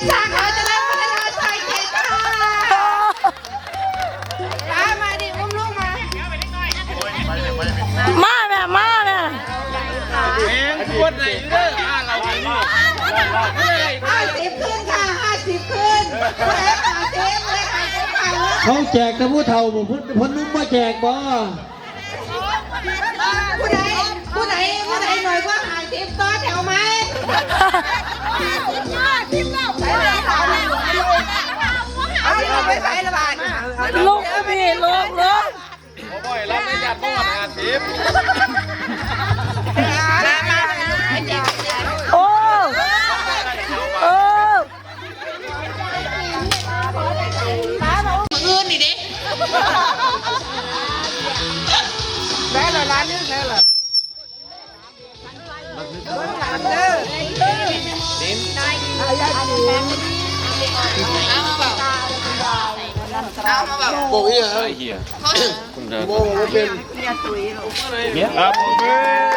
ສາຂາຈະເລີນພັດທະນາຊອຍເຈັດ ຄ່ະ. ຕາມມາດິ ອຸ້ມລູກມາ. ມາແມ່ ມາແມ່. ແມ່ນ ກວດໄດ້ຢູ່ເດີ ຫ້າສິບຄືນຄ່ະ ຫ້າສິບຄືນ. ຜູ້ໃດຫ້າສິບ ຜູ້ໃດຫ້າສິບຄ່ະ. ເຂົາແຈກແຕ່ຜູ້ເຖົ້າບໍ່ ຜູ້ ຜູ້ໜຸ່ມບໍ່ແຈກບໍ່? ຜູ້ໃດ ຜູ້ໃດ ຜູ້ໃດໜ້ອຍກວ່າຫ້າສິບ ຕໍ່ແຖວມາ. ເອົາ ໄປໃສລະບາດ? ລຸກ ພີ່ ລຸກ ລຸກ. ບໍ່ ບໍ່ໃຫ້ຮັບໄດ້ ຍາດບໍ່ຮອດຫ້າສິບ. ໂອ້ ໂອ້ ມື້ອື່ນນີ້ເດ້ ໄດ້ແລ້ວ ລ້ານໜຶ່ງໄດ້ແລ້ວ. ບອກອີ່ຫຍັງ? ບໍ່ ບໍ່ເປັນ. Happy birthday to you.